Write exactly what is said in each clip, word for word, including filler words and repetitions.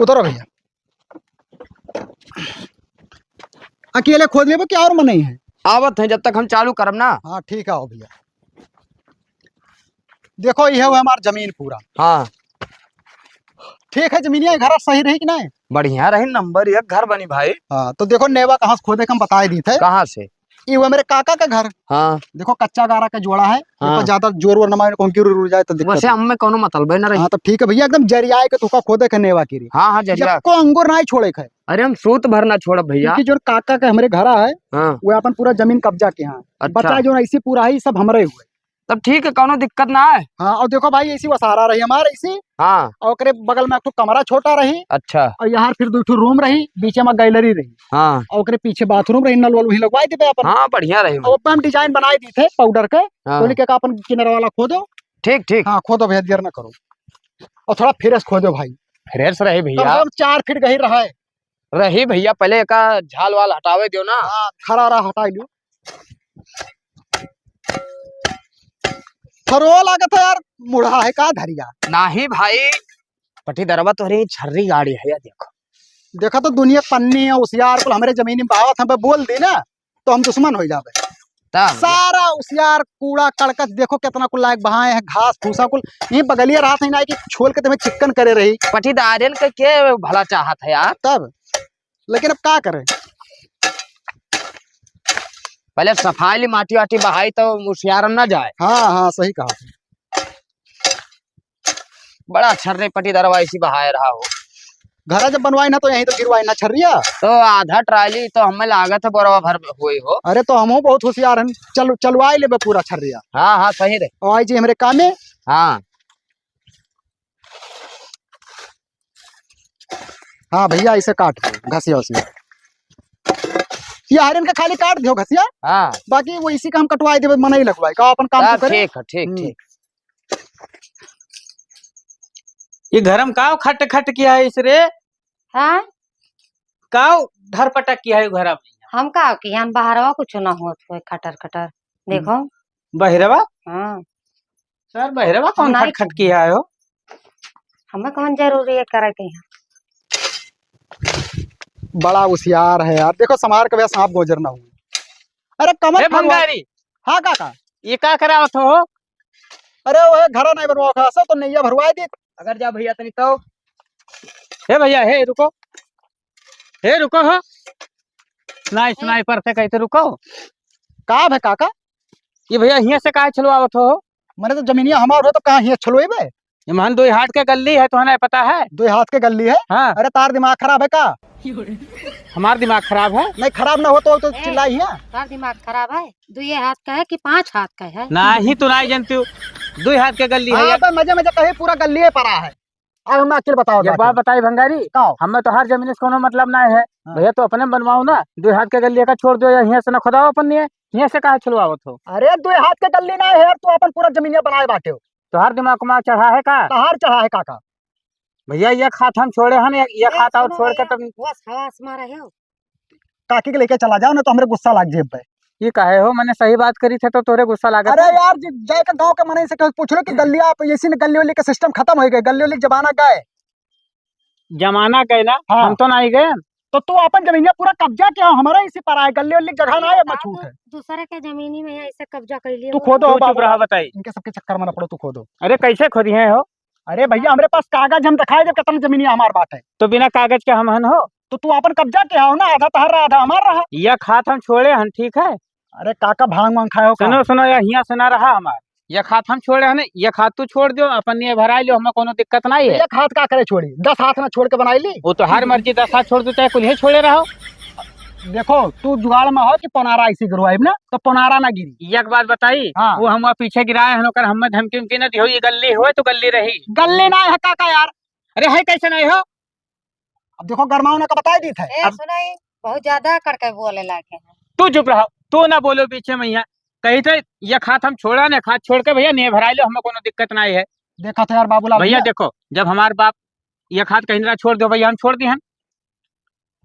उतरो भइया। अकेले खोद लेबो कि और मनई है? आवत है, जब तक हम चालू करब ना। हाँ, ठीक है, आओ भइया। देखो, इहे हुआ हमार जमीन पूरा। हाँ। ठीक है, जमीनिया घर सही रही कि नहीं? बढ़िया रही, नंबर एक घर बनी भाई। हाँ, तो देखो, नेवा कहाँ से खोदे के हम बताए दी थे। कहाँ से? ये हुआ मेरे काका का घर। हाँ। देखो, कच्चा गारा का जोड़ा है, हाँ। ज्यादा जोर वोर न मारे, कहूँ गिर उड़ जाए तो दिक्कत वैसे है। हमें कौनो मतलब है ना रही। हाँ, तो ठीक है भइया, एकदम जरियाए के तुका खोदे के नेवा की री। हाँ, हाँ, जरिया। एको अंगुर ना छोड़े के है। अरे, हम सूत भर ना छोड़ब भइया। क्योंकि जो काका का हमरे घरा है, हाँ। वो अपन पूरा जमीन कब्जा के हैं। अच्छा। बचा जो ना इसी पूरा है, सब हमरे हुए। तब ठीक है, कौनो दिक्कत ना है। हाँ, और देखो भाई, ऐसी वसारा रही हमार ऐसी। हाँ। और ओकरे बगल में एक ठो कमरा छोटा रही। अच्छा। और यहाँ फिर दो ठो रूम रही, बीचे में गैलरी रही। हाँ। और ओकरे पीछे बाथरूम रही, नल वल वहीं लगवाई देबे अपन। हाँ, बढ़िया रही और भाई। ओपे हम डिजाइन बनाई दी थे पाउडर के। हाँ। तो उन्हीं के का अपन किनारा वाला खोदो। ठीक, ठीक। हाँ, खोदो भइया, देर ना करो। और थोड़ा फ्रेश खोदो भाई। फ्रेश रही कम से भइया। कम चार फीट गहिर रहे। रही भइया, पहले एका झाल वाल हटावे दियो ना। हाँ, खरा रहा, हटाई लियो। थरो लागत है यार, मुढ़ा है का धरिया? नाही भाई, पटीदरवा तोहरे छर्री गाड़ी है यार, देखो। देखा तो दुनिया पन्नी है, होशियार कुल हमरे जमीन में बहावत, हम बोल दी ना, तो हम दुश्मन हो जावे। तब? सारा होशियार कूड़ा कड़कच देखो कितना कुल लायक बहाए हैं, घास भूसा कुल। ये बगलिया रहा था ना कि छोल के तुम्हें चिक्कन करे रही। पटीदारन के, के भला चाहत है यार? तब लेकिन अब का करे? पहले सफाई ली, माटी वाटी बहाई तो होशियार ना जाए। हाँ, हाँ, सही कहा। बड़ा छर्रे पटीदरवा ऐसी बहाए रहा हो। घरा जब बनवाई ना तो यहीं तो गिरवाई ना छर्रिया। तो आधा ट्राली तो हमें लागत है बोरवा भर हुई हो। अरे तो हमहू बहुत होशियार हैं, चल चलवाई लेबे पूरा छर्रिया। हाँ, हाँ, सही रे। और आई जी हमरे कामे। हाँ। हाँ भइया, ऐसे काट दो घसिया उसिया। ये हरिन के खाली काट दियो घसिया। हाँ। बाकी वो इसी का हम कटवाई देबे, मनई लगवाई का अपन काम तब तू करे। ठीक है, ठीक, हम्म। ठीक। ये घर में काव खट खट किया है इस रे? हाँ? काव ढरपटक किया है घर में? हम काव किया, हम बहरवा कुछ ना होत होए खटर खटर। देखो। बहरवा? हाँ। सर, बहरवा कौन नहीं। खट खट किया है हो? हमें कौन जरूरी है करे के यहाँ? बड़ा होशियार है यार, देखो संभार के भैया सांप गोजर ना हुए। अरे कमर ए फंगवा- भंगारी। हाँ काका। ये का करावत हो? अरे वो है घरा नहीं बनवा खा, सब तो नैया भरवाए दी। अगर जा भैया तनी तो। हे भैया, हे रुको। हे रुको हो। नहीं, स्नाइपर से कहते रुको। का भे काका? ये भैया हियां से काहे छलवावत हो? मने तो जमीनिया हमार हो तो कहाँ हियां छलवेबे? ये महन दुई हाथ के गल्ली है, तोहने पता है? दुई हाथ के गल्ली है? हाँ। अरे तार दिमाग खराब है का? हमार दिमाग खराब है? नहीं खराब ना हो तो, तो ए, चिल्लाई हियां। तार दिमाग खराब है? दुई हाथ का है कि पाँच हाथ का है? नाही, तू नाही जानती हो। दुई हाथ के गल्ली है हाँ, यार। बस मजे मजे कहे पूरा गल्ली है पड़ा है। अब हम अकेले बताओ एक बात बताई भंगारी, का? हमें तो हर जमीन से कोनो मतलब ना है। हाँ। भैया तो अपने बनवाओ ना, दुई हाथ के गल्ली का छोड़ दो, या हियां से ना खुदाओ अपन नहीं है, हियां से काहे छुलवावत हो? अरे दुई हाथ के गल्ली ना है यार, तू अपन पूरा जमीनिया बनाए बाटे हो। तो हर दिमाग को मार चढ़ा है का? कहाँ चढ़ा है काका? भैया ये खात हम छोड़े हन, ये, ये ये खात और सुनो छोड़ के भैया, तब बस हवास मारा है। काकी के लेके चला जाओ ना तो हमरे गुस्सा लाग जेब पे। ये काहे हो, मैंने सही बात करी थे तो तोरे गुस्सा लागत अरे है? यार, ज-, जाए के गाँव के मनई से केहू पूछ लो कि गल्लिया आप इसी ने गल्ली उल्ली के सिस्टम खत्म हो गए, गल्ली उल्ली के जमाना गए। जमाना गए ना, हाँ। हम तो नहीं गए। तो तू अपन जमीनिया पूरा कब्जा किया, हमारा इसी पर आए, गल्ली उल्ली के जगह ना है, बता मछूट दो, है। दूसरे के जमीनी में ऐसे कब्जा कर लिए तू वो। खोदो तू चुप बाबू, रहा, बताई। इनके सबके चक्कर में ना पड़ो, तू खोदो। अरे कैसे खोदी है हो? अरे भैया, हमरे पास कागज हम दिखाए दे, कितना जमीनिया हमार बात है। तो बिना कागज के हम हन हो? तो तू अपन कब्जा के हो ना, आधा तहार रहा, आधा हमार रहा। यह खात हम छोड़े हन, ठीक है? अरे काका, भांग वांग खाए हो का? सुनो, सुनो, यह हियां से ना रहा हमार। यह खात हम छोड़े हन, यह खात तू छोड़ दियो, अपन ये भराई लियो, हमें कोनो दिक्कत नहीं है। यह खात का करे छोड़ी? दस हाथ ना छोड़ के बनाई ली। वो तो हर मर्जी, दस हाथ छोड़ दो, चाहे कुल्हे छोड़े रहो। देखो, तू जुगाड़ में हो कि पोनारा ऐसी गिरवाइब ना, तो पोनारा ना गिरी। एक बात बताई, हाँ। वो हम पीछे गिराए हैं, ओकर हमें धमकी उमकी ना दिहो, ये गल्ली होए तो गल्ली रही। गल्ली ना है काका यार। अरे है कैसे नहीं हो? अब देखो गरमाओ ना का बताई दी थे। ए, अब सुनाई, बहुत ज्यादा कड़के बोले लागे हैं। तू चुप रहो, तू ना बोलो बीच में यहाँ। कही थे, ये खात हम छोड़ा ना, खात छोड़ के भैया नहीं भराई लो, हमें कोनो दिक्कत नहीं है। देखा था यार बाबूलाल भैया, भैया। देखो, जब हमार बाप ये खात कहीं ना छोड़ दो भैया, हम छोड़ दी हम।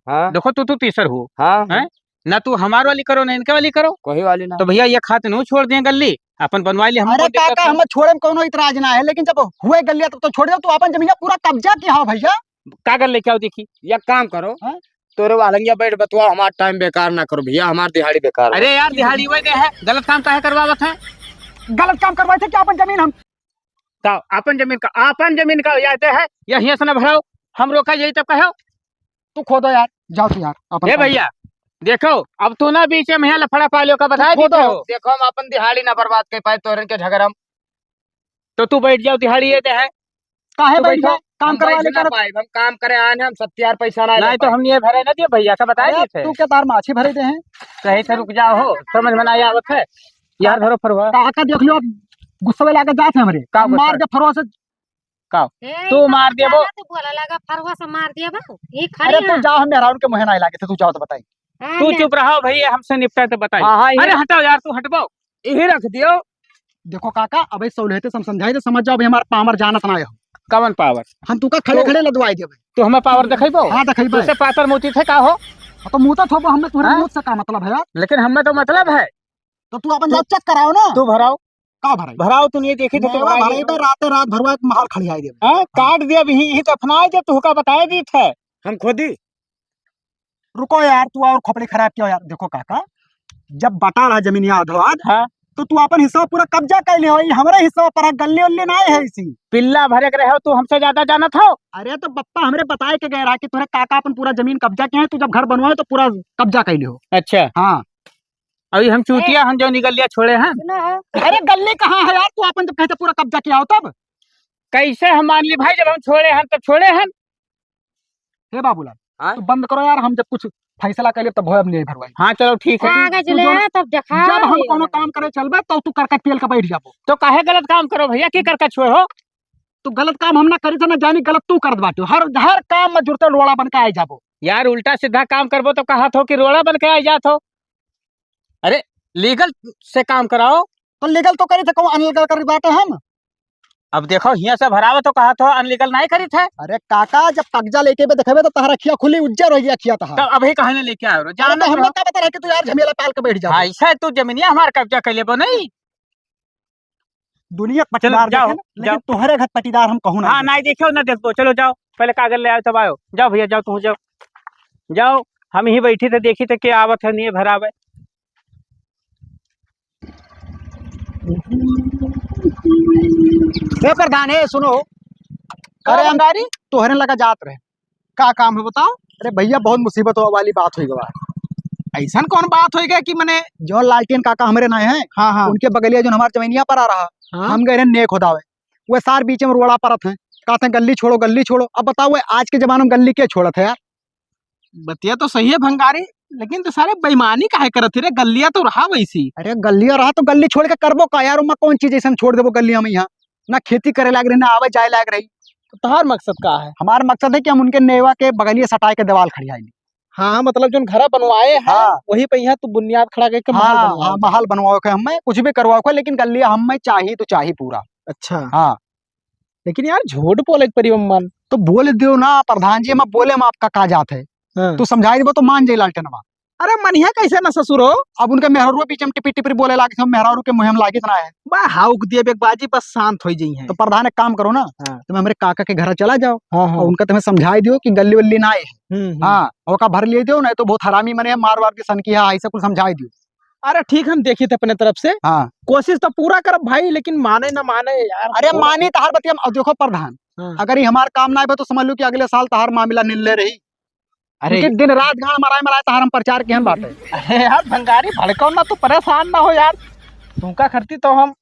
हाँ। देखो, तू, तू तीसर हो। हाँ। हैं? ना तू हमार वाली करो, ना इनके वाली करो। कोई वाली ना। तो भैया, ये खात नहीं छोड़ दिए गल्ली, अपन बनवाई ली, हमको अरे दिक्कत काका, नहीं। हम छोड़े में कोनो इतराज ना है, लेकिन जब हुए गल्लिया तब तो छोड़ दो, तू अपन जमीन पूरा कब्जा किया हो भैया। कागज लेके आओ, देखी। एक काम करो, हाँ? तोरे वालंगिया बैठ बतुआ, हमार टाइम बेकार ना करो भैया, हमार दिहाड़ी बेकार हो। अरे यार, दिहाड़ी वही दे है, गलत काम काहे करवावत है? गलत काम करवाए थे क्या? अपन जमीन हम का, अपन जमीन का, अपन जमीन का याद है, यहीं से ना भराओ, हम रोका यही तब कहो। तू खोदो यार, जाओ तू यार, अपन ए काम भैया, करो। देखो, अब तू ना बीच में यहाँ लफड़ा पालियो का तू बताए खोदो। दीजिए हो। देखो, हम अपन दिहाड़ी ना बर्बाद कर पाए तोरन के झगड़ा में। तो तू बैठ जाओ, दिहाड़ी ये दे है। काहे तू बैठ बैठो। जाए? काम हम करवा बैठ ले ना कर। पाए, हम काम करे आए हैं, हम सत्यार पैसा ना ले नहीं तो पाए। हम ये भरे ना दिए भैया का बताए अरे, नहीं थे। तू के तार माछी भरे दे हैं? सही से रुक जाओ हो, समझ में नहीं आवत है। यार, भरो फरवा। काका देख लियो, अब गुस्सा में लाके जात है हमरे। का हम मार गुस्सा? दे फरवा से। का? ए, तू ई मार का देबो। बोला, तू बोला लगा, फरवा से मार देबो। ई खड़ी अरे, तू है। जाओ, हम मेहरारू के मुँहे ना लागे थे, तू जाओ तो बताई। हाँ, तू ले। चुप रहो भैया, हमसे निपटा तो बताई। हाँ, हाँ, ये अरे, हटाओ यार, तू हटबो। यही रख दियो। देखो काका, अबे सौलहते से हम समझाई तो समझ जाओ, अबे हमार पावर जानत ना हो। कवन पावर? हम तुका खड़े तो खड़े लदवाई देबे। तू हमें पावर देखेबो? हाँ, देखेबे। तुझसे पातर मोती थे का हो? हाँ, तो मुँह तो थोबो, हमें तुम्हारे हाँ? मुँह से का मतलब है यार? लेकिन हमें तो मतलब है। तो तू अपन तू जाँच चेक कराओ ना। तू भराओ। का भराई? भराओ, तू नहीं देखी तो तू मेवा भराई भराई दे। बे, राते रात भरवा एक महल खड़ियाई देबे। हाँ, काट दिया अभी, यही दफनाए जब तुहका बताए दी थे। हम खुद ही। रुको यार, तू और खोपड़ी खराब कियो यार। देखो काका, जब बटा रहा जमीनिया अधवाद, हाँ। तो तू अपन हिस्सा पूरा कब्जा कर ले हो, ये हमरे हिस्सा पर है, गल्ली उल्ली ना है इसी। पिल्ला भरे के रहे हो, तू हमसे ज्यादा जानत हो। अरे तो बप्पा हमरे बताए के गए रहा कि तोरे काका अपन पूरा जमीन कब्जा किया है, तू जब घर बनवाए तो पूरा कब्जा कर ले हो। अच्छा। हाँ। अभी हम चूतिया ए। हम जो निकल लिया छोड़े हैं। सुनो हो। अरे गल्ली कहाँ है यार, तू अपन जब कहते पूरा कब्जा किया हो तब। कैसे हम मान ली भाई, जब हम छोड़े हैं तब छोड़े हैं। हे बाबूलाल, हाँ? तू बंद करो यार, हम जब कुछ फैसला कर ले तब भोए अब नहीं भरवाई। हाँ, चलो ठीक है। कागज तू ले जो आ, तब देखा जब हम दे कोनो वाला। काम करे चलबे, तो तू करकट पेल के बैठ जाबो। तो काहे गलत काम करो भैया, की करकट छुए हो? तू गलत काम हम ना करी थे, ना जानी गलत तू करत बाटे। हर, हर काम में जुड़ते रोड़ा बन के आए जाबो। यार, उल्टा सीधा काम करबो तो कहत हो कि रोड़ा बन के आए जात हो। अरे, लीगल से काम कराओ। तो लीगल तो करी थे, कौन अनलीगल करी बाटे हम? अब देखो, हियां से भरावे तो कहत हो अनलीगल नहीं करी थे। अरे काका, जब कब्जा लेके भी देखेबे तो तहरा अखिया खुली, उज्जर हो गया अखिया तहार। तो अभी कहे ना लेके आयो रो, अरे जाना तो हम करो। लोग का पता रहे कि तू यार झमेला पाल के बैठ जाओ। हाँ, ऐसा है, तू जमीनिया हमार कब्जा कर लेबो नहीं। दुनिया चलो, पटीदार जाओ, देखे ना, लेकिन जाओ। तोहरे घर पटीदार हम कहूँ ना हाँ, देखे। नहीं देखो ना देखबो, चलो जाओ, पहले कागज ले आओ तब आयो। जाओ भैया, जाओ, तुम जाओ, जाओ। हम ही बैठी थे, देखी थे के आवत है, नहीं भरावे। ए प्रधान, ए सुनो, का अरे हम भंडारी? तोहरे लगा जात रहे। का काम है बताओ? अरे भैया, बहुत मुसीबत वाली बात हुई गवा। ऐसन कौन बात हुई गई कि मने जो लालटेन काका हमरे नाय हैं, हाँ, हाँ। उनके बगलिया जो हमार जमीनिया पर आ रहा, हाँ। हम गए रहे नेक होदावे, वो सार बीच में रोड़ा परत हैं, कहते हैं गल्ली छोड़ो, गल्ली छोड़ो। अब बताओ, वो आज के जमाने में गल्ली के छोड़त है यार? बतिया तो सही है भंगारी, लेकिन तो सारे बेईमानी काहे करत ही रे? गल्लिया तो रहा वैसी। अरे गल्लिया रहा तो गल्ली छोड़ के करबो का यार? ओमा कौन चीज ऐसन छोड़ देबो गल्लिया में? यहाँ ना खेती करे लायक रही, ना आवे जाए लायक रही। तो तोहार मकसद का है? हमार मकसद है कि हम उनके नेवा के बगलिया सटाए के दीवाल खड़ियाई ली। हाँ, मतलब जोन घरा बनवाए हैं, हाँ। वही पे यहाँ तू बुनियाद खड़ा करके महल हाँ, बनवाओ। हाँ, महल बनवाओ के हमें कुछ भी करवाओ के, लेकिन गल्लिया हमें चाहिए तो चाहिए पूरा। अच्छा। हाँ। लेकिन यार झूठ बोले के परी मन। तो बोल दियो ना प्रधान जी, हम बोले हम आपका का जात है। हाँ। तू समझाई देबो तो मान जाई लालटेनवा। अरे मनिया कैसे ना ससुर हो? अब उनके मेहरारू बीच में टिपी टिपी बोले लागे, हम मेहरारू के मुँह में लागित ना है। बा हाउक दिए बेगबाजी बस शांत हो जाई हैं। तो प्रधान एक काम करो ना, हाँ। तुम हमरे काका के घर चला जाओ हाँ, हाँ। और उनका तुम्हें समझाई दियो कि गल्ली वल्ली ना आए। हम्म, हम्म। हाँ, ओका भर लिए दियो, नहीं तो बहुत हरामी मने मार वार के सन की है, ऐसा कुछ समझाई दियो। अरे ठीक, हम देखी थे अपने तरफ से। हाँ। कोशिश तो पूरा करब भाई, लेकिन माने ना माने यार। अरे पूरा मानी तहार बतिया, अब देखो प्रधान, हाँ। अगर ये हमार काम ना आए तो समझ लो कि अगले साल तहार मामला निल्ले रही। अरे। क्योंकि दिन रात गांड मराए मराए तहार हम प्रचार के हम बाटे। अरे यार भंगारी भड़काओ ना, तू परेशान ना हो यार, तुमका करती तो हम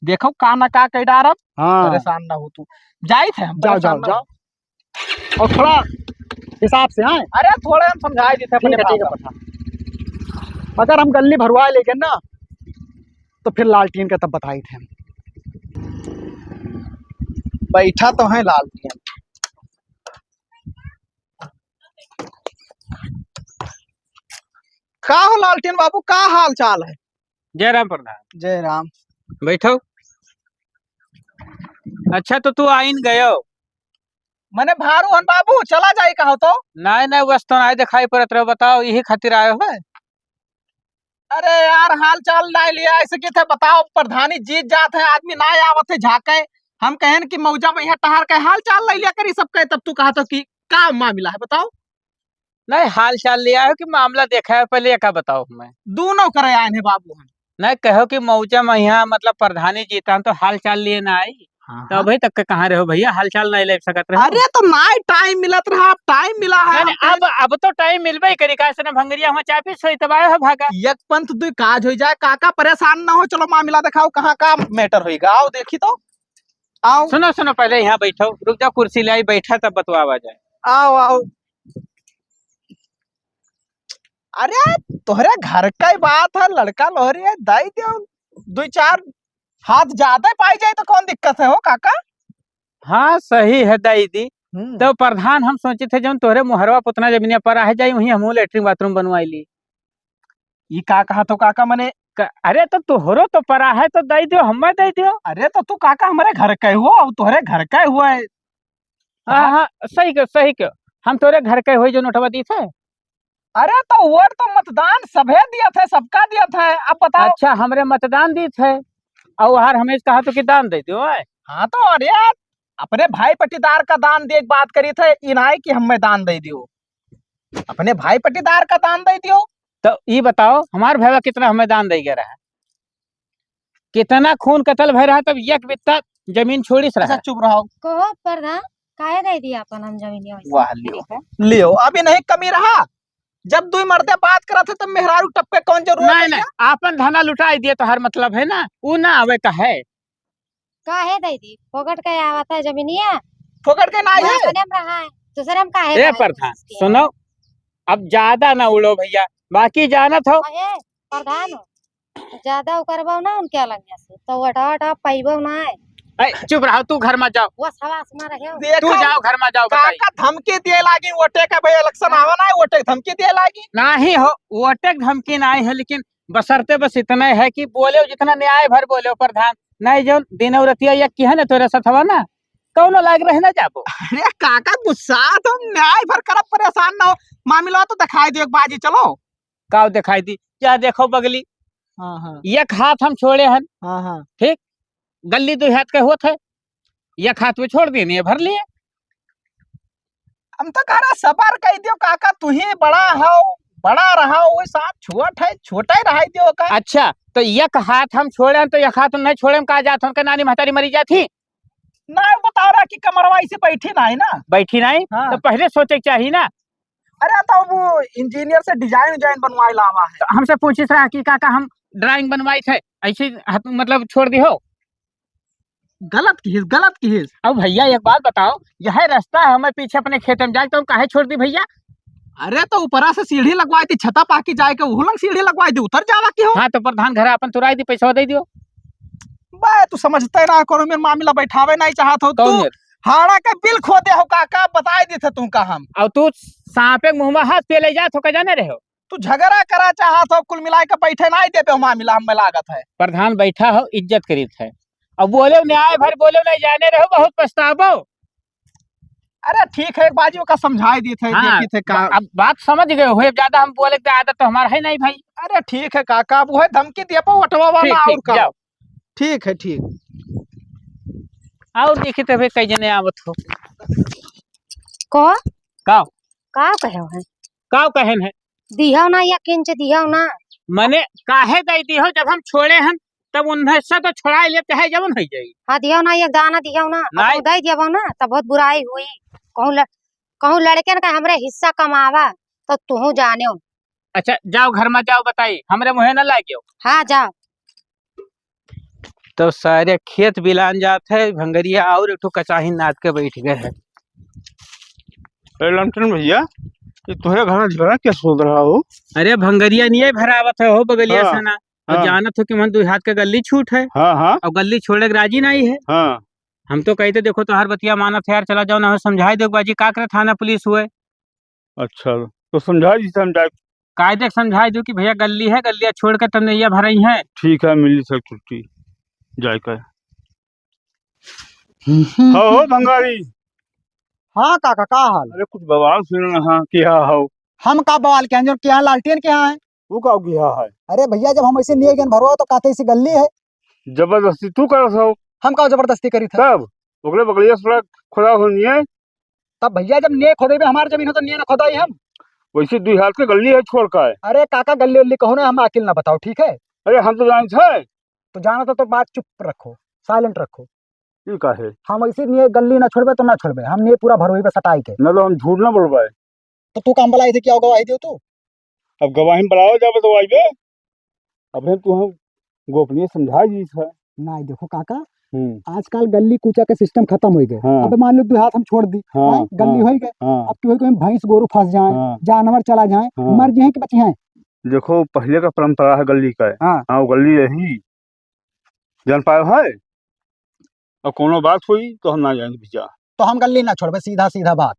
देखो का ना का कह डारब। हाँ। परेशान ना हो तू, जाई थे हम, जाओ, परेशान जाओ, ना हो। जाओ। और थोड़ा हिसाब से, हाँ? अरे, थोड़ा हम समझाई देते अपने ठीक है, ठीक है, बाप। पता। अगर हम गल्ली भरवाए लेके ना, तो फिर लालटेन का तब बताई थे हम। बैठा तो है लालटेन। का हो लालटेन बाबू, का हाल चाल है? जय राम प्रधान। जय राम। बैठो। अच्छा, तो तू आइन गयो? मने भारू हन बाबू, चला जाई कहो तो? नहीं, नहीं, बस तो नहीं दिखाई पड़त रहो, बताओ, यही खातिर आयो है? अरे यार, हाल चाल नहीं लिया, ऐसे की थे बताओ, प्रधानी जीत जात है, आदमी ना आवत है झाके। हम कहन कि मौजा में यहाँ टहर के हाल चाल ले लिया करी सबके, तब तू कहा तो कि का मामला है, बताओ। नहीं, हाल चाल लिया है कि मामला देखा है, पहले ये का बताओ हमें। दोनों करे आए हैं बाबू हम। नहीं, कहो कि मौजा में यहाँ, मतलब, प्रधानी जीता है, तो हाल चाल लिए ना आई। हाँ, तो हाँ। अभी तक के कहाँ रहो भैया, हाल चाल नहीं ले सकत रहो? अरे, तो नाई टाइम मिलत रहा, अब टाइम मिला है नहीं, नहीं, हमके। अब, अब तो टाइम मिलबे करी, काहे से ना भंगरिया हुआ चाय पी सोई तब आयो है भागा। एक पंथ दुई काज हो जाए, काका परेशान ना हो, चलो मामला दिखाओ, कहाँ का मैटर होइगा, आओ देखी तो, आओ। सुनो, सुनो, पहले यहाँ बैठो, रुक जाओ, कुर्सी ले आई, बैठा तब बतवावा जाए। आओ, आओ। अरे, तोहरे घर का ही बात है, लड़का लोहरी है, दई दियो, दुई चार हाथ ज्यादा पाई जाए तो कौन दिक्कत है हो काका? हाँ, सही है दई दी। हम्म। तो प्रधान, हम सोचे थे जौन तोहरे मुहरवा पुतना जमीनिया पर आ जाई, वहीं हमहू लेटरिन बाथरूम बनवाई ली। ई का कहा तो काका मने? क-, अरे तो तोहरो तो परा है तो दई दियो, हमें दई दियो। अरे तो तू काका हमारे घर का ही हुआ, अब तोहरे घर का ही हुआ है। हाँ, हाँ। हाँ, सही कहो, सही कहो। हम तोरे घर के होई जो नोटवा दी थे। अरे तो वोट तो मतदान सभे दिया थे, सबका दिया थे। अब बताओ। अच्छा, हमरे मतदान दी थे और हर हमेश कहा तो कि दान दे दियो, आय। हाँ तो अरे यार, अपने भाई पट्टीदार का दान दे बात करी थे, ई नाई कि हमें दान दे दियो, अपने भाई पट्टीदार का दान दे दियो। तो ई बताओ, हमार भैया कितना हमें दान दे गया रहा? कितना खून कतल भय रहा, तब एक बित्ता जमीन छोड़िस रहा। अच्छा, चुप रहो। कहो प्रधान, काहे दे दिया अपन हम जमीनिया वैसे? वाह, लियो, लियो, अभी नहीं कमी रहा। जब दुई मर्दे बात करत है, तब मेहरारू टपके कौन जरूरत नहीं, है नहीं, क्या? आपन धना लुटाई दिए तो हर मतलब है ना, ऊ ना आवे का है। काहे दे दी? फोकट के आवत है जमीनिया? फोकट के ना ना, है। अपने में रहा है, दूसरे में काहे ए रहा है प्रधान, कोशिश किया? सुनो, अब ज्यादा ना उड़ो भैया, बाकी जानत हो। अहे, प्रधान हो, ज्यादा उकरबो ना उनके अलंगिया से, तो वटा वटा पाइबो ना है। ए, चुप रहो, तू घर में जाओ। वो सवास में रहे हो। देखो, तू जाओ, घर में जाओ, बताई। काका धमकी दिए लागी, वोटे का भाई इलेक्शन आवा ना है, वोटे की धमकी दिए लागी। नहीं हो, वोटे की धमकी नहीं है, लेकिन बसरते बस इतना है कि बोले जितना न्याय भर बोले प्रधान, नहीं जो दिन औरतिया या किहे न तोरे सथवा ना, कौनो लाग रहे ना जाबो। अरे काका गुस्सा तुम न्याय भर करब, परेशान ना हो, मामला तो दिखाई दे एक बाजी, चलो। काव दिखाई दी? या देखो बगली, हाँ, हाँ। एक हाथ हम छोड़े हन, हाँ, हाँ। ठीक, गल्ली दो हाथ के होत है, एक हाथ में छोड़ देने भर लिए। हम तो कह रहा सबर कह दियो काका, तू ही बड़ा हो, बड़ा रहा, वो साथ छोट है, छोटा ही रहा दियो का। अच्छा, तो एक हाथ हम छोड़े हन, तो एक हाथ नहीं छोड़े, हम कहा जात उनके नानी महतारी मरी जात ही। ना, वो बता रहा कि कमरवा ऐसे बैठी ना है ना। बैठी नहीं, हाँ। तो पहले सोचे के चाहिए ना। अरे, तो वो इंजीनियर से डिजाइन उजाइन बनवाए लावा है। तो हमसे पूछिस रहा कि काका हम ड्राइंग बनवाई थे, ऐसे हाथ, मतलब, छोड़ दी हो। गलत किहिस, गलत किहिस। अब भैया, एक बात बताओ, यह रास्ता है हमें पीछे अपने खेत में जाए, तो हम काहे छोड़ दी भैया? अरे, तो ऊपरा से सीढ़ी लगवाई थी, छता पाकी जाए के, उहू लंग सीढ़ी लगवाई थी, उतर जावा की हो। हाँ, तो प्रधान घर अपन तुराई दी, पैसा दे दियो। बे, तू समझते ना करो, मेरे मामला बैठावे नहीं चाहत हो कौन तू। मेरे? हाड़ा के बिल खो दे हो काका, बताई दी थे तुमका हम। और तू सांपे के मुंह में हाथ पे ले जात हो का, जाने रहे हो? तू झगड़ा करा चाहत हो, कुल मिला के बैठे नहीं देबे हो मामला, हमें लागत है। प्रधान बैठा हो, इज्जत करीत है। अब बोले न्याय भर बोले नहीं, जाने रहो, बहुत पछताबो। अरे ठीक है, एक बाजी ओका समझाई दी थे, हाँ, देखी थे का। अब बात समझ गए हो, ज्यादा हम बोले के आदत तो हमारा है नहीं भाई। अरे ठीक है काका, अब वो है धमकी दिए पर वटवा वाला ठीक, और ठीक, का। जाओ। ठीक है, ठीक। और देखी थे भाई, कई जने आवत हो। को? का? का कहे है? का कहेन है? दिहो ना, एक इंच दिहो ना। मने काहे दे दिहो, जब हम छोड़े हन, तब उन्हें से तो छोड़ा ले, चाहे जवन हो जाई। हाँ, दिहो ना, एक दाना दिहो ना। अब नहीं। हम दे देबो ना, तब बहुत बुराई हुई। कहूँ ल-, कहूँ लड़के न का हमरे हिस्सा कमावा, तो तुहू जाने हो। अच्छा, जाओ घर में जाओ, बताई, हमरे मुँहे न लागियो। हाँ, जाओ। तो सारे खेत बिलान जात है, भंगरिया और एक ठो कचाही नाद के बैठ गए है। अरे लमटन भैया, ये तोहरे घर में झगड़ा क्या सोच रहा हो? अरे भंगरिया नहीं है, भरावत है हो बगलिया हाँ, से ना। और हाँ। जानत हो कि मन दो हाथ के गल्ली छूट है। हाँ, हाँ। और गल्ली छोड़े के राजी नहीं है। हाँ। हम तो कहते देखो तोहार बतिया मानत है यार, चला जाओ ना हो समझाई दो बाजी, का करे थाना पुलिस हुए। अच्छा, तो समझाई दी, समझाई। कायदे से समझाई दो कि भैया गल्ली है, गल्लिया छोड़ के तब नैया भरई है। ठीक है, मिली सक छुट्टी, जाए का। हाँ हो भंगारी। हाँ काका, का हाल? अरे कुछ बवाल सुन रहा, क्या हो? हम का बवाल के हैं, जो क्या लालटेन के यहाँ है? वो का किया है? अरे भैया, जब हम ऐसे लिए गए भरवा तो कहते ऐसी गल्ली है। जबरदस्ती तू करत हो। हम का जबरदस्ती करी था? तब ओकरे बगलिया सड़क खुदा होनी है। तब भइया, जब ने खोदेबे हमार जमीन हो, तो ने ना खोदाई हम। वैसे दुई हाथ के गल्ली है, छोड़ का है? अरे काका, गल्ली उल्ली कहो ना, हम अकिल ना बताओ, ठीक है? अरे हम तो जानत है। तो जानत है तो बात चुप रखो, silent रखो। ई का है? हम ऐसे ने गल्ली ना छोड़बे तो ना छोड़बे, हम ने पूरा भरोही पे सटाई के। ना तो हम झूठ ना बोलबे। तो तू काम बलाई थे, क्या गवाही दियो तू? अब गवाही में बुलाओ जाबे तो आइबे। अब हम तू हम गोपनीय समझा जी था। नहीं, देखो काका, हम्म। आजकल गल्ली कूचा के system खत्म होइ गए। हाँ। अब मान लो दो हाथ हम छोड़ दी, हाँ, हैं? गल्ली हाँ, होइ गए। हाँ। अब केहू कोई भैंस गोरू फंस जाए, हाँ। जानवर चला जाए, हाँ। मर जाए कि बची हैं? देखो, पहले का परंपरा है गल्ली का। हाँ। हाँ, वो गल्ली यही जान पायो है। और कोनो बात हुई तो हम ना जाएंगे भैया। तो हम गल्ली ना छोड़बे, सीधा सीधा बात।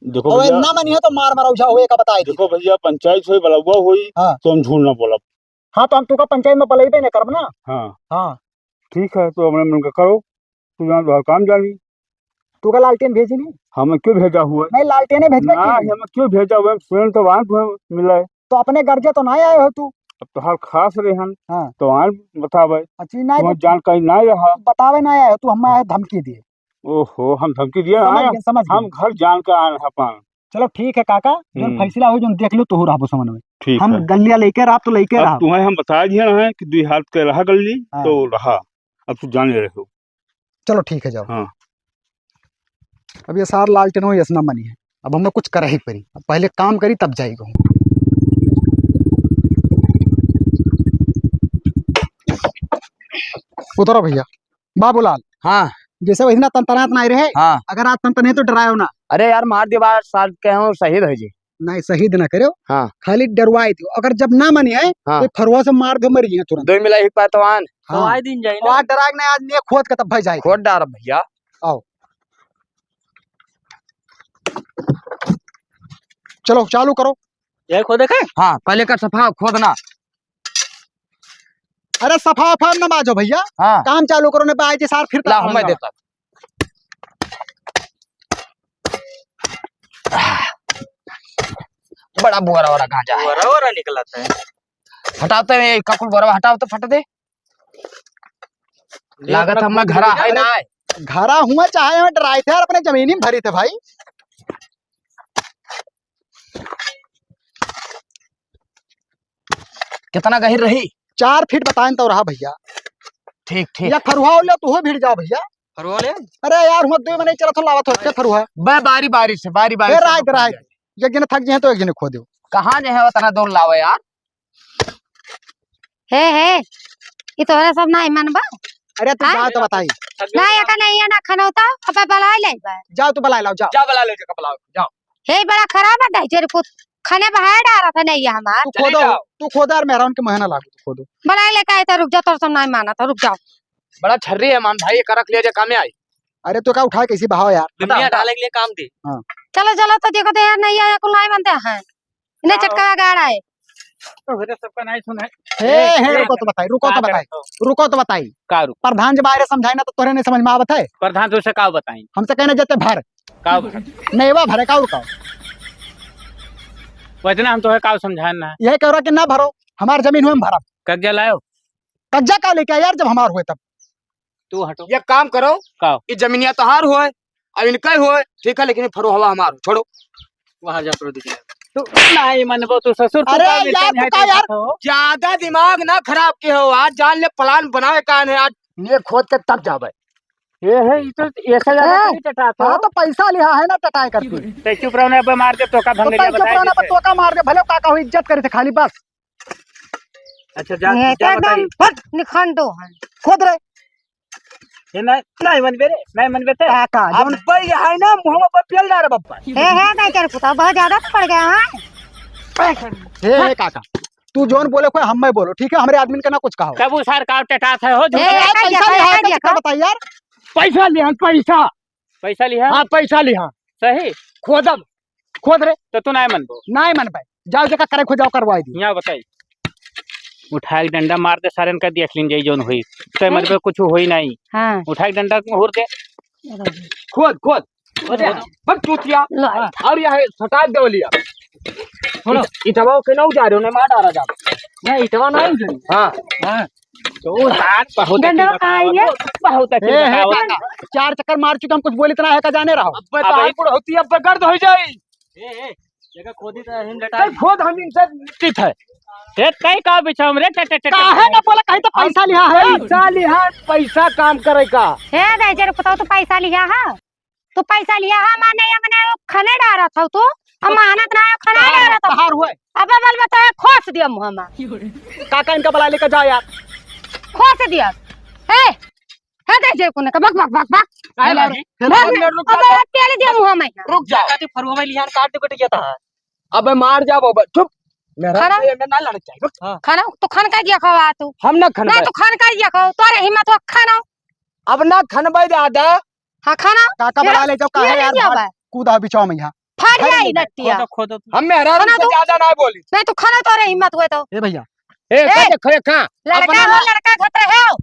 देखो और भैया, ना मनिहे तो मार मरौझा हुए का बताई दी। देखो भैया, पंचायत हुई, बलौआ हुई, हाँ। तो हम झूठ ना बोलब। हाँ, तो हम तुका पंचायत में बलैबे ना करब ना। हाँ। हाँ। ठीक है, तो अपने मन का करो, तू जान तो काम जानी। तू का लालटेन भेजी नहीं? हमें क्यों भेजा हुआ है? नहीं, लालटेने भेजबे ना, की नहीं? हमें क्यों भेजा हुआ है? स्वयं तो वहाँ तुम्हें मिला है। तो अपने गर्जे तो ना आए हो तू। अब तोहार खास रहन, हाँ। तो आन बतावे। अच्छी नहीं तुम्हें तो जानकारी ना रहा। बतावे ना आए हो तू, हमें धमकी दिए। ओहो, हम धमकी दिए समझ आए? गए, समझ हम गए। घर जान के आए हैं अपन। चलो ठीक है काका, जो हम्म। फैसला हो, जो देख लो, तो हो रहा समझ में। ठीक हम है। गल्लिया लेके रहा तो लेके अब रहा। तुम्हें हम बता दिए ना है कि दुई हाथ के रहा गल्ली, हाँ। तो रहा। अब तू जान ले रहे हो। चलो ठीक है, जाओ। हाँ। अब ये सार लालटेनो यस ना मनी है, अब हमें कुछ करही परी, अब पहले काम करी तब जाई कहूँ। उतरो भैया। बाबूलाल। हाँ। जैसे वही ना तनतनात ना रहे। हाँ। अगर आज तनतने तो डरायो ना। अरे यार, मार दिया बार सार के हूँ, शहीद है जी। नहीं, शहीद ना करो। हाँ। खाली डरवाई दो, अगर जब ना मनी है, हाँ। तो फरुआ से मार दो, मरी है तुरंत। दो मिला एक बार तो आन। हाँ। तो आए दिन जाए ना। आज डराए ना, आज ने खोद के तब भाई जाए। खोद डार भैया। आओ। चलो, चालू करो। यही खोदे के? हाँ, पहले कर सफा खोदना। अरे, सफा उफा न बाजो भैया। हाँ। काम चालू करो, ने बाजी सार फिर ला, तक हम मैं लगा। देता। बड़ा बोरा वाला गांजा है। बोरा वाला निकलता है। हटाते हैं, ये ककुल बोरा हटाओ तो फट दे। ये लागत अपना हम खुद घरा ले है जा। ना है। घरा हुआ चाहे हम डराए थे यार, अपने जमीनी में भरी थे भाई। कितना गहिर रही? चार फीट बताएन तो रहा भैया। ठीक, ठीक। या फरुहा हो ले, तू हो भिड़ जाओ भैया। फरुहा ले? अरे यार, हुआ दो मने चला तो लावत हो, के फरुहा? बे बारी बारी से, बारी बारी ए, से राय दे, राय दे। एक जने थक जाए तो एक जने खो दो। कहाँ जे है उतना दूर लावे यार? हे, हे, ई तोहरा सब नाहीं मनबा? अरे तू हाँ? जाओ तो बताई। ना, एका नहीं है, ना खाना होता, अब बलाए ले बा। जाओ तू बलाए लाओ, जाओ। जाओ बलाए ले, जाओ बलाओ, जाओ। हे, बड़ा खराब है, ढाई सौ रुपये खाने बहार डाला था, नहीं है हमार। तू चली खोदो, जाओ। तू खोदो यार, मेहरान के महीना लागो, तू खोदो। बलाए लेके आए तो रुक जाओ, तोर सब नाहीं माना था, रुक जाओ। बड़ा छर्री है मान भाई, एका रख लिया जे कामे आई। अरे तो का उठाए कैसे बहाओ यार? दुनिया बताओ। डाले के लिए काम दे। हाँ। चलो, चलो, तो देखो तो यार, नहीं आया, कुल नहीं बनते हैं। इन्हें हाँ। चटका गाड़ा है। तो फिर सबका नहीं सुना है। हे, ए, हे, ए, रुको तो बताई, रुको तो का बताई, करत हो? रुको तो बताई। का रुको? प्रधान जब आए रहे समझाए ना तो तोरे नहीं समझ में आवत है। प्रधान तुझसे का बताई? हमसे कहने जते भर। का भर? नहीं, वह भरे का और का। वैसे हम तो है का समझाए ना। यह कह रहा कि ना भरो, हमार जमीन हुए हम भरब। कब्जा लायो? कब्जा का लेके आए यार, जब हमार हुए तब। तू हटो। ये काम करो, का? ये जमीनिया तोहार होए, अब इनका ही होए, ठीक है, लेकिन फरो हवा हमार, छोड़ो। वहाँ जा, परो दिखे। तू नहीं मनबो, तू ससुर, तू अरे का यार, मिलते तू नहीं का यार? देखत हो? ज्यादा दिमाग ना खराब के हो, आज जान ले plan बनावे का है, आज ने खोद के तब जाबे। ये है, ये तो ऐसा ज्यादा ए, नहीं टटात हो। हाँ, तो पैसा लिहा है ना टटाए करके। ते चुप रहो ना, अब मार दे, तोका तो भंगरिया तै चुप बताए रहो ना, देते। तोका मार दे, भले काका हो, इज्जत करे थे खाली बस। अच्छा, जा, ये जा तो बताई। एकदम फट निखंडो है। खोद रे। ये नहीं, नहीं मनबे रे, नहीं मनबे ते। काका, अब जौन भाई है ना, मुँह में पेल डाल रे बप्पा। हे, हे, नहीं कर पुता, बहुत ज्यादा तो पड़ गया है। हे, हे, काका, तू जौन बोले कोई हम मैं बोलो, ठीक है? हमरे आदमी का ना कुछ कहो। तब उ सार का टटात है हो, ए, झूठे। ए, यार, ए, पैसा ए, लिहा है, ए, तो ए, कितना बताई यार? पैसा लिहा, पैसा। पैसा लिहा? हाँ, पैसा लिहा। सही? खोदब। खोद रे। तो तू नाय मनबो? नाय मनबे। जाओ, जेका करे खोजाओ, करवाई दी। यहाँ बताई। उठा के डंडा मार दे, सारन का देख लीन जाई जौन होई। ते हैं? मनबे कुछ होई नहीं। हाँ। उठा के डंडा को हुर दे। खोद, खोद। खोद दे। बस चूतिया। लो। हाँ, और यह है, सटा दे लिया। सुनो। इत-, इटवा के ना उजारे, उन्हें मार डाला जा। नहीं, इटवा नहीं उजारे। हाँ। हाँ। तो हाथ बहुत अच्छी डंडवा बताओ, कहाँ है? बहुत अच्छी ए, हे बताओ। काका, चार चक्कर मार चुके हम, कुछ बोलित ना है का जाने रहो। अबे अब तार एक बुढ़ौती अब गर्द हो जाई। ए, ए, जगह खोदी तो हम कल खोद हम इनसे निश्चित है। ए, कई का बिछाओ रे, टे, टे, टे, टे। काहे ना बोला, कहीं तो पैसा लिहा है। पैसा लिहा, पैसा काम करे का। ए, दहिजर पुताऊ, तू पैसा लिहा है? तू पैसा लिहा है, माने ये मने वो खाने डारत हो तू, हम मेहनत ना है, खाने डारत हो। बाहर हुए। अबे बोल बता, खोस दिया मुँह में। काका इनका बुला लेकर जाओ यार। खोस दिया। ए, हे दहिजर को ना, बक, बक, बक, बक। काहे भाई? हेलो, बक, हेलो, रुक अबे जा। तेल दिया मुँह में। रुक जा। काटी फरुआ में लिहान काट दे, कट गया था। अबे मार जाबो बे, चुप। मेरा खाना? ये में ना लड़ चाहिए। हाँ। खाना? तू खान का दिया खावा तू? हम ना खनबे। ना तू खान का दिया खाओ, तोरे हिम्मत हो खाना। अब ना खनबे दादा। हाँ, खाना। काका ये बड़ा ले जाओ, काहे ये यार, नहीं भाग, बा। कूदा बिचाओ में यहाँ। फाड़ भाग जाई ले। नट्टिया। खोदो, खोदो। हम मेहरारू खाना से तो ज्यादा ना बोली। नहीं, तू खाना तोरे हिम्मत हुए तो। ए भैया। ए, ए, का देखो, ये का? लड़का अपना हो, ना लड़का घट रहे हो।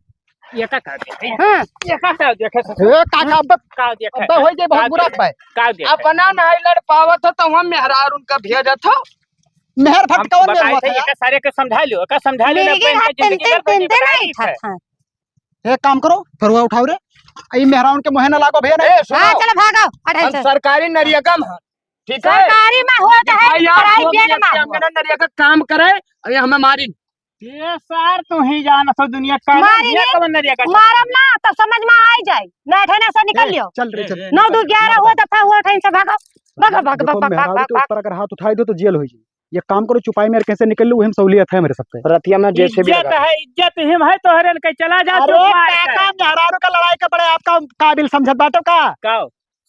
ये का, का देखे? हाँ। ये का, का देखे? ए, काका, अब का देखे? अब हो गए बहुत बुरा भाई। का देखे? अपना नहीं लड़ पावत हो तो हम मेहरारू उनका भेजत हो। मेहर हम भटकावन में बताए हुआ थे, था। ये का सारे के समझा लियो, का समझा लियो, मेरे अपने के इनका जिंदगी तीन, में तीन, कोई तीन बनाई नहीं है। था। एक काम करो, फरुआ उठाओ रे। ई मेहरारू के मुँहे ना लागो भैया, नहीं। ए, सुनो। हाँ, चलो भागो, अढ़ाई हम सौ। सरकारी नरियगम है, ठीक है? सरकारी में हो चाहे भाई, आप प्राइवेट में हो। नरिया का काम करे, अरे हमें मारी। ये सार तू ही जाना तो दुनिया का मारी ये रे, कवन नरिया का मारम ना तो समझ में आ ही जाए। ना ठेने से निकल ए, लियो। चल रे, चल। नौ दो ग्यारह हुआ दफा हुआ ठेन से भागो। भागो, भागो, देखो, भागो, भागो, मेहरारू भागो, के भागो। ऊपर अगर हाथ उठाई दो तो जेल हो जाए। ये काम करो, चुपाई में कैसे निकल लो, वही में सहूलियत है मेरे सबके। रतिया में जैसे भी इज्जत लगा। है, इज्जत हिम है तोहरे न कहीं चला जा अरे तू मार काका, के। मेहरारू का लड़ाई का बड़े आपका काबिल समझत बाटो का? का?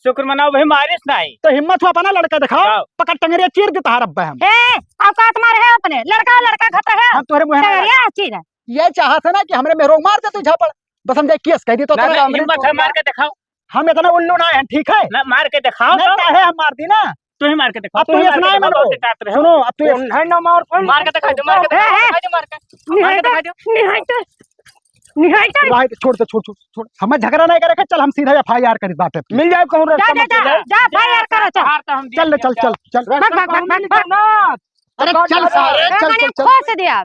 शुक्र मनाओ भाई, मारिस नहीं। तो हिम्मत हुआ अपना लड़का दिखाओ, जाओ। पकड़ टंगरिया चीर देता है रब्बे हम। ए, औकात मारे है अपने, लड़का, लड़का घट है। हम तोहरे मुँह ना टंगरिया चीर है। ये चाहत है ना कि हमरे मेहरो मार दे तू झापड़, बस हम जाए केस कह दी तो ना, तो ना, हमरे हिम्मत है, मार के दिखाओ। हम इतना उल्लू ना है, ठीक है? ना, मार के दिखाओ नहीं तो। काहे हम मार दी ना? तू ही मार के दिखाओ, अब तू तू ही ये मार के सुनाए दिखाओ, मत बहुत रो। चाट रहे हो। सुनो, अब तू ये उन्हें ना मार, मार के दिखा दो, मार के ए, दिखा दो, ए। दिखा दो, मार के। मार के निहायते, दिखा दो। निहायते। निहायते। भाई, छोड़ दे, छोड़, छोड़, छोड़। हमें झगड़ा नहीं करे के, चल हम सीधा एफ आई आर करी बात है। मिल जाए कहूँ जा, रास्ता जा, में जा, चल जाए। जा, एफ आई आर करो, चल। हार तो हम दिए चल ले, हैं, चल, जाओ। चल, चल। भाग, भाग, भाग, भाग, भाग। ना। अरे तो चल कौन सारे, है? चल, मैंने चल, चल। खोस दिया।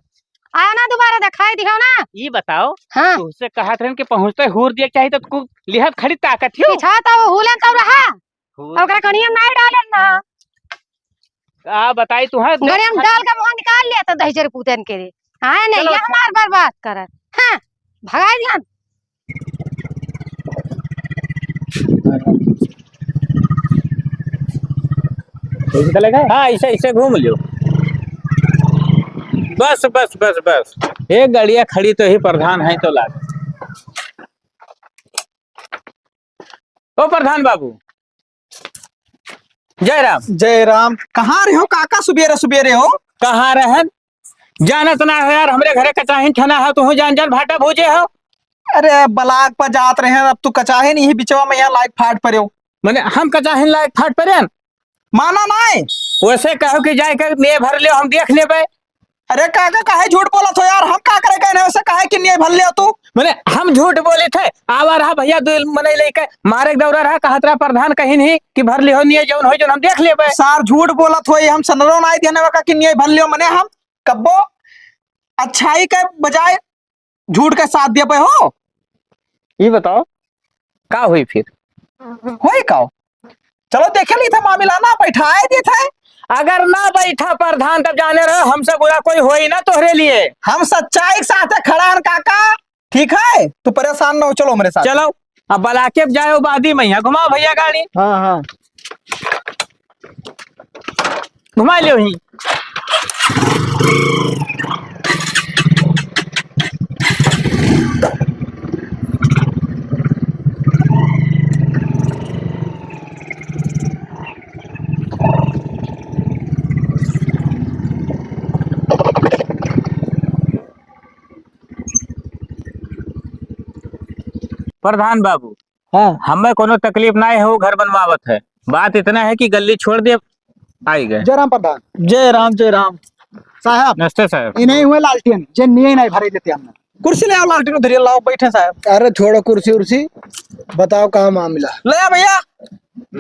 आया ना दोबारा दिखाई दिखाओ ना। ई बताओ, हाँ। तुझसे कहत रहन कि पहुँचते हूर दिए के चाही तो तू लिहत खड़ी ताकत हो। पीछा तो हुलन तो रहा। हूर। ओकरा कनिया नहीं डालन ना। का बताई तू, हाँ, गड़िया में डाल के मुँह निकाल लिया तो दहिजर पूतन के रे। हाँ, नहीं, चलो, ये अच्छा। हमार बर्बाद करत। हाँ, भगाई दिहन। ऐसे चलेगा? हाँ, ऐसे, ऐसे घूम लियो। बस, बस, बस, बस। एक गड़िया खड़ी तो ही प्रधान है तो लाग। ओ प्रधान बाबू, जय राम। जय राम। कहाँ रहे हो काका, सुबेरे सुबेरे हो? कहाँ रहन? जानत ना हो यार, हमरे घरे कचाहिन ठना है, तुहू जान जान भाटा भूजे हो। अरे, बलाक पर जात रहे हैं, अब तू कचाहिन ही बिचवा में यहाँ लाइक फाट परे हो। मने हम कचाहिन लाइक फाट परे हैं? माना नाय। वैसे कहो कि जाए के ने भर ले, हम देख लेबे। अरे काका, काहे झूठ बोलत हो यार? हम का करे कहने, उसे काहे कि निये भर लियो तू? मने हम झूठ बोले थे? आवा रहा भैया, दो मनई लेके मारे के दौरा रहा, कहत रहा प्रधान कहीं नहीं कि भर लिहो निये, जौन होई जौन हम देख लेबे। सार झूठ बोलत होई, हम सनरो नाय देने का कि निये भर लियो, मने हम कब्बो अच्छाई के बजाय झूठ के साथ दिया पे हो। ये बताओ, का हुई फिर? होई का? चलो देखे ली था मामला ना बैठाए दे थे। अगर ना बैठा प्रधान तब जाने रहो हमसे बुरा कोई होई ना तोहरे लिए। हम सच्चाई के साथ खड़ा हन काका, ठीक है? तू परेशान ना हो, चलो मेरे साथ। चलो, अब बलाके जाए बादी में यहाँ घुमाओ भैया गाड़ी। हाँ, हाँ। घुमा लियो ही। प्रधान बाबू, हाँ। हमें कोनो तकलीफ ना है, वो घर बनवावत है। बात इतना है कि गल्ली छोड़ दे, आई गए। जय राम प्रधान। जय राम, जय राम। साहब, नमस्ते साहब। इन्हें हुए लालटेन, जे निये नहीं भरे देते हमने। कुर्सी ले आओ, लालटेन उधर लाओ, बैठे साहब। अरे छोड़ो कुर्सी उर्सी, बताओ का मामला। ले आ भैया।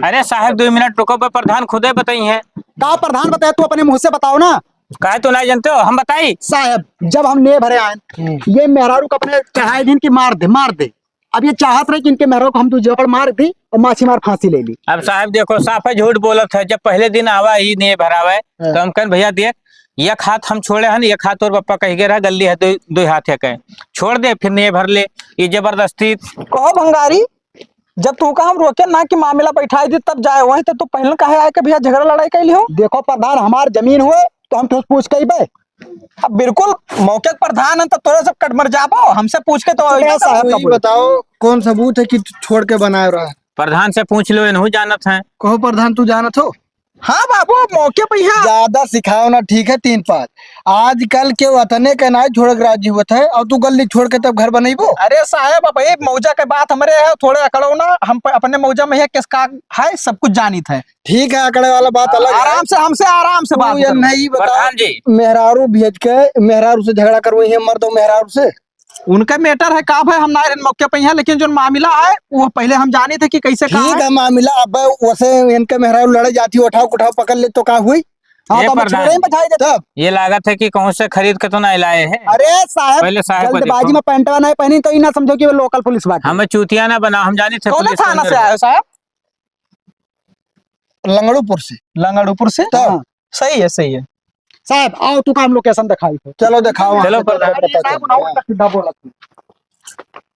अरे साहब, दो मिनट रुको, बे प्रधान खुदे बताई हैं। का प्रधान बताए, तू अपने मुँह से बताओ ना। काहे तू नाहीं जानते हो, हम बताई? साहब, जब हम नेह भरे आए, हम्म। ये मेहरारू को अपने चढ़ाई दिन कि मार दे, मार दे। अब ये चाहत रहे कि इनके मेहरारू को हम दू जबड़ मार दी और माछी मार फांसी ले ली। अब साहब देखो, साफे झूठ बोलत है। जब पहले दिन आवा ही नेह भरावे, हाँ। तो हम कहन, "भैया देख, एक हाथ हम छोड़े हन, एक हाथ तोर पप्पा कहि गए रहा, गल्ली है दो, दो हाथ है कहे, छोड़ दे, फिर नेह भर ले।" ये जबरदस्ती। कहो भंगारी, जब तू का हम रोके ना कि मामला बैठाई दी, तब जाए वहीं, तो तू पहले काहे आए के भैया झगड़ा लड़ाई कैली हो? देखो प्रधान, हमार जमीन हुए तो हम तुझसे पूछ के अइबे। अब बिल्कुल मौके के प्रधान है तो तोरे सब कट मर जाबो, हमसे पूछ के तो चुप रहो अइबे साहब। तो। तू ही बताओ, कौन सबूत है कि तू छोड़ के बनाए रहा है? प्रधान से पूछ लो, इनहू जानत हैं। कहो प्रधान, तू जानत हो? हाँ बाबू, अब मौके पे ही है। ज्यादा सिखाओ ना, ठीक है? तीन पाँच, आजकल के वतने के नाई छोड़ के राजी होत है, और तू गल्ली छोड़ के तब घर बनइबो? अरे साहब, अब ये मौजा के बात हमरे है, थोड़े अकड़ो ना, हम प-, अपने मौजा में है, किसका है, सब कुछ जानित है। ठीक है, अकड़े वाला बात अलग है। आराम से, हमसे आराम से तू बात ये करो। नहीं बताओ, प्रधान जी। मेहरारू भेज के मेहरारू से झगड़ा करवइहे, मर्द और मेहरारू से। उनका matter है, का भाई हम ना रहन मौके पे यहाँ, लेकिन जो मामला है वो पहले हम जानित है कि कैसे का ठीक है। है मामला, अब वैसे इनके मेहरारू लड़े जाती, उठाव उठाव पकड़ ले तो का हुई? हाँ, ये तो हम प्रधान। छोड़े ही बजाई देते। तब? ये लागत है कि कहूँ से खरीद के तो ना लाए हैं। अरे साहब, पहले साहब को जल्दबाजी देखो। में पैंटवा नहीं पहनी तो ई ना समझो कि वो local पुलिस बाटे। हमें चूतिया ना बनाओ, हम जानित है कौन पुलिस थाना अंदर से है। आए हो साहब? लंगड़ूपुर से। लंगड़ूपुर से? तो हाँ। सही है, सही है। साहब, आओ, तू का हम location दिखाई थे। चलो, दिखाओ, चलो, वहाँ पे प्रधान। पता चलता है। साहब, उन्होंने उल्टा सीधा बोला था।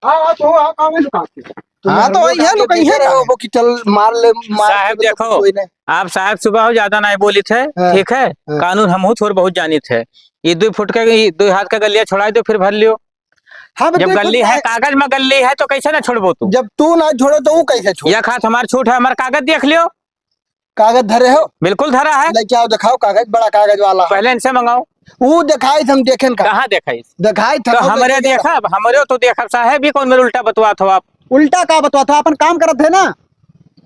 हाँ, हाँ, तो हाँ, काम है लुका के। हाँ, तो वही है, लुका के लुका ही है। देखे रहो, वो कि चल, मार ले, मार साहब, के तो देखो, कोई नहीं। आप साहब सुबह हो, ज्यादा नहीं बोलित है, हाँ, ठीक है? हाँ। कानून हमहू थोड़ बहुत जानित है। ये दो फुट का, ये दो हाथ का गलिया छोड़ा दो, फिर भर लियो। हाँ, जब बिल्कुल गल्ली है, है। कागज में गल्ली है, तो कैसे ना छोड़बो तू? जब तू ना छोड़ो, तो वो कैसे छोड़? एक हाथ हमार छूट है, हमार कागज देख लियो। कागज धरे हो? बिल्कुल धरा है। लेके आओ, दिखाओ कागज, बड़ा कागज वाला। पहले इनसे मंगाओ। वो दिखाई हम देखेन का। कहाँ दिखाई? दिखाई तो था, हमरे लेके देखब, हमरे तो देखब साहेब, ये कौन मेरे उल्टा बतवात हो आप? उल्टा का बतवात हो? अपन काम करत है ना।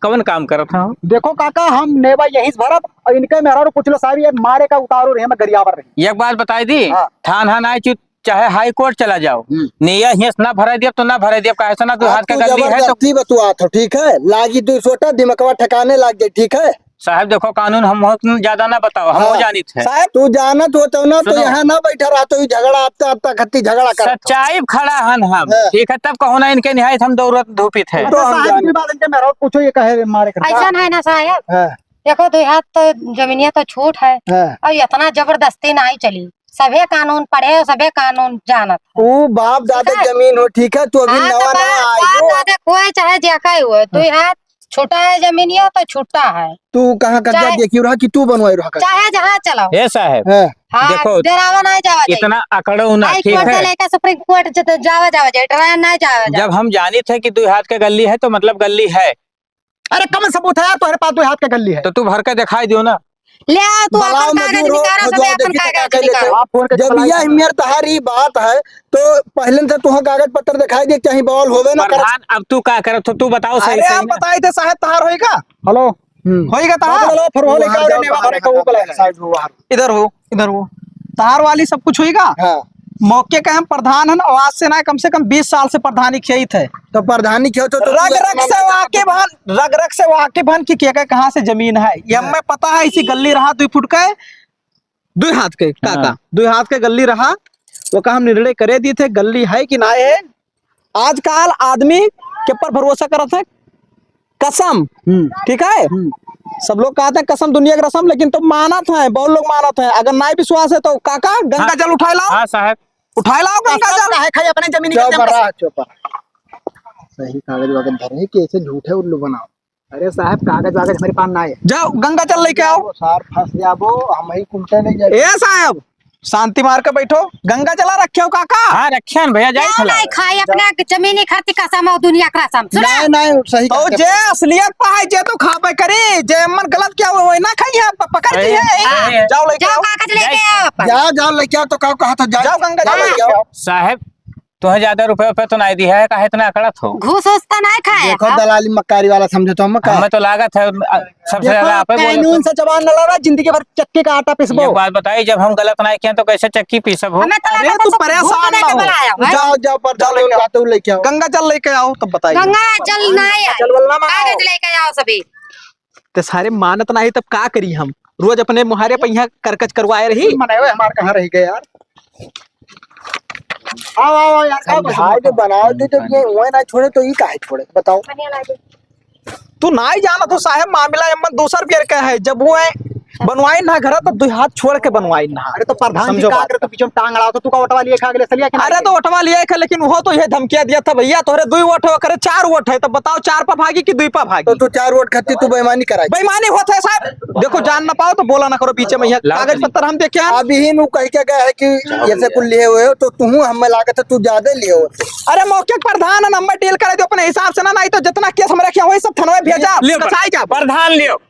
कौन काम करत हो? देखो काका, हम नेवा यहीं से भरब और इनके मेहरारू पूछ लो साहब, ये मारे का उतारू रहे, हम गरियावर रहे। एक बात बताई दी, हाँ। थान हान आए चुत चाहे हाई कोर्ट चला जाओ, हम्म। नेया हियाँ से ना भराई दियब तो ना भराई दियब, काहे से ना दो हाथ का गद्दी है तो। जबरदस्ती बतुआत हो, ठीक है? लागी दो सोटा, दिमकवा ठिकाने लाग जाए, ठीक है? साहब देखो, कानून हम बहुत ज्यादा ना बताओ, हम हाँ। वो जानित है। साहब, तू जानत हो तो ना, तो सुनो। यहाँ ना बैठा रहा, तो ये झगड़ा आता, आता खत्ती झगड़ा करत हो। सच्चाई पे खड़ा हन हम, हाँ। ठीक है? तब कहो ना इनके निहायत हम दौरत धूपित है। तो अच्छा, हम साहब, जानित। की बात इनके मेहरारू पूछो, ये कहे मारे करता। ऐसा है ना साहब, हाँ। देखो, दो हाथ तो जमीनिया तो छूट है, हाँ। और इतना जबरदस्ती नहीं चली। सभे कानून पढ़े हो, सभे कानून जानत है। ऊ बाप दादा ठीक है? जमीन हो, ठीक है, तू अभी हाँ, नवा तो नवा बाप, आई बाप हो। दादा कोई चाहे जेका ही हो, तू हाँ। यहाँ छुट्टा है जमीनिया तो छुट्टा है। तू कहाँ कब्जा चाहे, देखी रहा कि तू बनवाई रहा कब्जा? चाहे जहाँ चलाओ। हे साहब, हाँ। हाँ, देखो, डरावा नहीं जावा जाए। इतना अकड़ो ना, हाई ठीक कोर्ट से है? लेकर सुप्रीम कोर्ट जत-, जावा जावा जाए, डरावा नहीं जावा जाए। जब हम जानित है कि दो हाथ के गल्ली है तो मतलब गल्ली है। अरे कम सबूत है यार, तोहरे पास दो हाथ के गल्ली है। तो तू भर के दिखाई दियो ना। ले आ, तू बुलाओ अपन कागज मजदूर हो, निकालो, खोजवाओ, सबे अपन देखी तो कागज का के लेते निकालो। हो। आप फोन के जब चलाओ। यह मेर तहारी बात है, तो पहले से तुहा कागज पत्र दिखाई दे, चाहे बवाल होवे ना करत। प्रधान, अब तू का करत हो, तू बताओ सही अरे सही आप ना। बताई थे साहब, तहार होई का? हेलो। हम्म। होई का तहार? बाबू, फिर वो लेके वहाँ आओ रे, जाओ, नेवा भरे का वो वाला। साइड हो, वहाँ। इधर हो, इधर हो। तहार वाली सब कुछ होई का? हाँ। मौके का हम प्रधान हन, और आज से ना कम से कम बीस साल से प्रधानी खेइत है। तो प्रधानी खेइत हो तो तू रग रग से वाकिफ हन, रग रग से वाकिफ हन कि के के कहाँ से जमीन है। ये हाँ। हमें पता है, इसी गल्ली रहा दुई फुट के, दुई हाथ के, काका, हाँ। दुई हाथ के गल्ली रहा, वो का हम निर्णय करे दी थे, गल्ली है कि ना है। आजकल आदमी के पर भरोसा करत है, कसम, हम्म। ठीक है? हम्म। सब लोग कहते हैं कसम दुनिया की रसम, लेकिन तो मानत है, बहुत लोग मानत है। अगर ना विश्वास है तो काका गंगा हाँ। जल उठाए लाओ। हाँ साहब। उठाए लाओ गंगा जल। काहे खाई अपने जमीन के चौपर अंदर से? रहा, चौपर। सही कागज वागज धरे कि ऐसे झूठे उल्लू बनाओ। अरे साहब, कागज वागज हमारे पास ना है। जाओ, गंगा जल लेके आओ। सार फंस जाबो, हम ही कुमते नहीं जाए। ए साहब, शांति मार के बैठो। गंगा जल रखे हो काका? हाँ, रखे हैं भैया, जाई जाओ खिलाओ। नहीं खाई, अपने जमीनी खर्ची कसम और दुनिया का कसम। सुना? नहीं, नहीं, सही तो कहते जे हो। असलियत पा है, जे तो खाबे करी, जे मन गलत किया हुआ, वही ना खाई है, प-, पकड़ दी सही, है। सही है। जाओ लेके जाओ आओ। कागज लेके जाए। आओ अपन। जाओ, जाओ लेके आओ, तो कहो कहा था, जाओ। जाओ गंगा जाओ जल लेके लेके आओ। आओ। साहब, तोहे ज्यादा रुपया पे तो नहीं दिया है, काहे इतना अकड़त हो? घूस उस तो नहीं खाए देखो, हो? दलाली मक्कारी वाला समझो तो हम का? हमें तो लागत है, अ, सबसे देखो, ज्यादा आपे बोले कानून तो। से जबान न लड़ा, जिंदगी भर चक्की का आटा पिसबो। एक बात बताई, जब हम गलत नहीं किए तो कैसे चक्की पीसब हो? हमें तो अरे, लागत है तू सब परेशान घूस ना लेके हो। बुलाया हुआ है। जाओ, जाओ, पर जाओ, लेके आओ। जाओ, तू लेके आओ। गंगा जल लेके आओ, तब बताइए। गंगा जल नहीं है। जल वाला मंगाओ। कागज लेके आओ सभी। ते सारे मानत नाही, तब का करी हम? रोज अपने मुहारे पे यहाँ करकच करवाए रही। मनाए हुए हमार कहाँ रह गए यार? आओ, आओ, आओ यार, का समझाए बताओ? के बनाओ दे, जब ये वही ना छोड़े तो ये काहे छोड़े, बताओ? तू नाई जाना तो साहेब, मामला एमन दूसर बेर का है। जब वो है बनवाई ना घर, तो दो हाथ छोड़ के बनवाई ना। अरे तो प्रधान जी समझो का बात करे, तो का। पीछे में टांग अड़ाओ, तो तू का वोटवा लिए खा गेले, सलिया के अरे नाई तो वोटवा लिए खा, लेकिन वो तो ये धमकियां दिया था, "भैया तोहरे दुई वोट हो, करे चार वोट है, तो बताओ चार पा भागी कि दुई पा भागी?" तो तू चार वोट खाती तू बेईमानी कराई। बेईमानी होत है साहब, देखो जान ना पाओ तो बोला ना करो बीच में, यहाँ लाओ कागज तनी। पत्तर हम देखे हैं। अब यही नु कह के गया है कि जैसे कुल लिए हुए हो, तो तू हमें लागत है तू ज्यादा लिए हो। अरे मौके के प्रधान है, नंबर डील करे दो अपने हिसाब से ना, नहीं तो जितना केस हम रखे हैं वही सब थाना में भेजा, लियो कसाई जा। प्रधान लियो।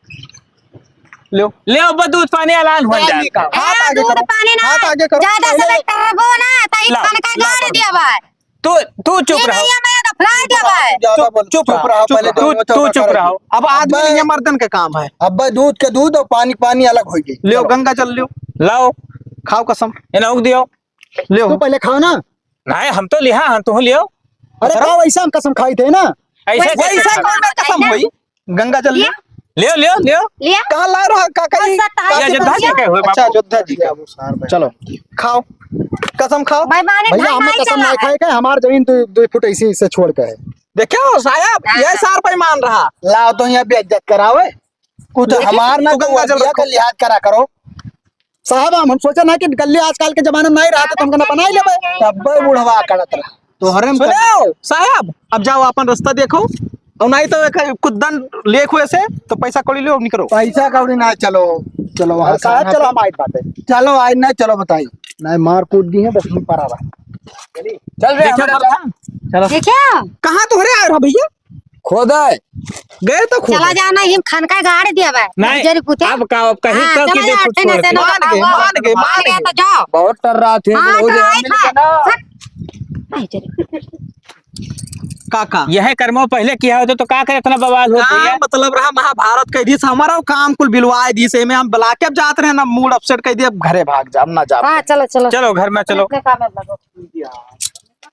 लियो। लियो, बस दूध पानी ऐलान हो जाए। हाथ ए, आगे दूध करो। पानी ना, हाथ आगे करो। ज्यादा से टरबो ना, तई लाओ, खान का लाओ। गाड़ दिया भाई। तू, तू चुप ये रहो। भैया मैं दफनाई दिया भाई। ज्यादा चुप, बोल, चुप चुप रहो, रहो, चुप पहले रहो। दोनों तू, तू चौका चुप करो। रहो। अब आदमी अब्बा, नहीं है, मर्दन का काम है। अब्बा दूध के दूध और पानी के पानी अलग हो गई। लियो, चलो। गंगा जल लियो। लाओ। खाओ कसम। इन्हें उग दियो। लियो। तू पहले खाओ ना। नहीं, हम तो लिहा, हम तो लियो। अरे खाओ, ऐसा हम कसम खाई थे ना। ऐसे वैसे कैसे कौन खाओ? कसम हुई? गंगा जल लियो। लियो, लियो, लियो। लिया? कहाँ ला रहा काका जी? और सत्ताईस ये अयोध्या जी के हुए अच्छा, बाबू। अयोध्या जी के। चलो, खाओ। कसम खाओ। भाई, माने भैया, भाई, हमें भाई कसम चला नहीं है। खाए का, हमार जमीन दो, दो फुट ऐसी से छोड़ के है। देखो साहब, हाँ, ये हाँ। सार पे मान रहा। लाओ तो यहाँ बेइज्जत करावे। कुछ देखिए, हमार ना तो गंगा जल का रखो। लिहाज करा करो। साहब, हम, हम सोचा ना कि गल्ली आजकल के जमाने में नहीं रहा, तो हमको ना बनाई लेबे। तब बुढ़वा करत रहा। तोहरे में सुनो, साहब, अब जाओ, अपन रास्ता देखो। और नहीं तो एक कुछ दन लेख हुए से, तो पैसा कौड़ी लियो, निकलो। पैसा कौड़ी ना, चलो, चलो, वहाँ अरे साहब, खाना चलो, हम आइट बाटे। चलो, आइट ना, चलो, बताई। नहीं, मार कूद दी है, बस हम परा रहा। चल रे, देखो, हमारे बड़ा। चलो। देखो। कहाँ तोहरे आए रहो भैया? खोदे। गए तो खोदे। चला जाना, हम खान का गाड़ दिया बा। नहीं, जरी पूछे। अब का, अब कहीं हाँ, तो चला की जा, देखो, अठे छोड़ नशे के। मान गए, मान गए, मान मान गए गए। तो जाओ। बहुत टर रहा थे, हाँ, बहुत तो ज्यादा। आई था। हट। नहीं, चलो। काका। यह कर्मो पहले किया होता तो का करे इतना बवाल होत हाँ, भैया? मतलब रहा महाभारत कह दी से, हमारा वो काम कुल बिलवाए दी से, में हम बुला के अब जात रहे ना, मूड अपसेट कह दिया, अब घरे भाग जा, अब ना जा। हाँ, चलो, चलो। चलो, घर में चलो। अपने काम में लगो।